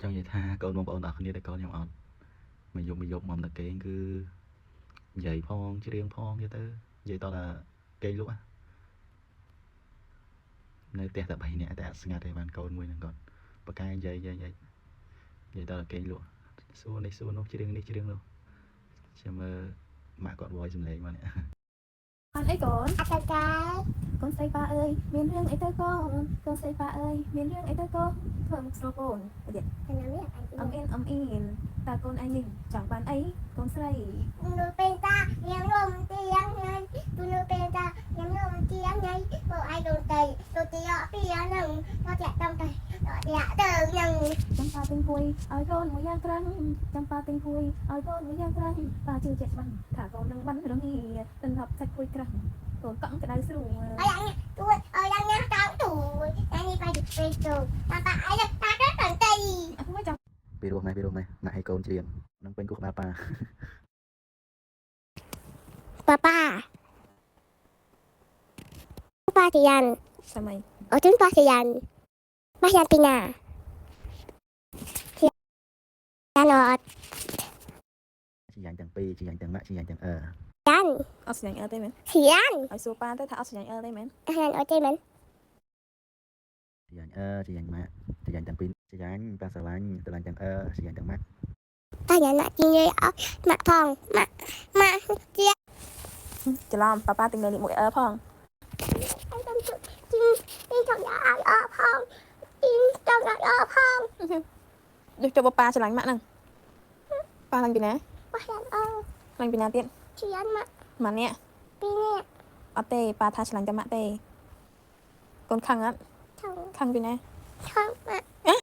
ចង់និយាយថាកូនបងប្អូនទាំងអស់គ្នាដែលកូនខ្ញុំអត់មួយយប់មួយយប់មកតែគេងគឺនិយាយផងច្រៀងផងនិយាយទៅនិយាយតតែគេងលក់នៅផ្ទះតែ3នាក់តែអត់ស្ងាត់ទេបានកូនមួយហ្នឹងគាត់បកកែនិយាយនិយាយនិយាយនិយាយតតែគេងលក់សួរនេះសួរនោះច្រៀងនេះច្រៀងនោះចាំមើលម៉ាក់គាត់ voice សំឡេងមកនេះ បានអីកូន អត់ទៅកែ កូនស្រីប៉ាអើយមានរឿងអីទៅកូនកូនស្រីប៉ាអើយមានរឿងអីទៅកូនធ្វើមុខស្រពោនទៀត ទៅណានេះ អមអ៊ីនអមអ៊ីនតើកូនឯងនេះចង់បានអីកូនស្រី នៅពេលតាញ៉ាំនំទៀងញ៉ៃទូនៅពេលតាញ៉ាំនំទៀងញ៉ៃបងឯងទៅទៅទៅទីអពីហ្នឹងទៅតាក់តំទៅតាក់ទៅហ្នឹង ចាំប៉ាទិញភួយឲ្យកូនមួយយ៉ាងត្រាំងចាំប៉ាទិញភួយឲ្យកូនមួយយ៉ាងត្រាំងប៉ាជឿជាក់ច្បាស់ថាកូននឹងបានរងាទិនហប់សាច់ភួយក្រាំងកូនកក់ក្តៅស្រួល អើយ៉ាងទួអើយ៉ាងញ៉ាំតោទូតែនេះបាយពេលទៅតាតាអីតាទៅទៅទៅ អត់មួយចាំ ពីរោះម៉េះពីរោះម៉េះម៉ាក់ឲ្យកូនច្រៀងនឹងពេញគូក្បាលប៉ា ប៉ាប៉ាប៉ាទីយ៉ាន សម័យ អូជុនប៉ាទីយ៉ានប៉ាយ៉ានពីណាយ៉ានអត់ ជាយ៉ាងទាំងពីរជាយ៉ាងទាំងម៉ាក់ជាយ៉ាងទាំងអឺ យ៉ាន អត់ស្ញាញ់អើទេមែន យ៉ាន ឲ្យសួរប៉ាទៅថាអត់ស្ញាញ់អើទេមែន យ៉ានអត់ទេមែន ជាយ៉ាងអឺជាយ៉ាងម៉ាក់ជាយ៉ាងទាំងពីរជាយ៉ាងប៉ាស្រឡាញ់ស្រឡាញ់ទាំងអឺជាយ៉ាងទាំងម៉ាក់ ប៉ាយ៉ានណាក់ជីយអត់ម៉ាក់ផងម៉ាក់ម៉ាក់ជា ច្រឡំប៉ាប៉ាទិញលេខមួយអើផង អីតំជីជីចង់ឲ្យអផងជីចង់ឲ្យអផង យកចុះប៉ាឆ្លាញ់ម៉ាក់ហ្នឹងប៉ាឡាញ់ពីណា ប៉ាយ៉ានអ ឡាញ់ពីណាទៀត ជីយ៉ានម៉ាក់ ម៉ាក់នេះ ពីនេះ អត់ទេប៉ាថាឆ្លាញ់តែម៉ាក់ទេកូនខឹងអត់ ថង ខឹងពីណា ថងម៉ាក់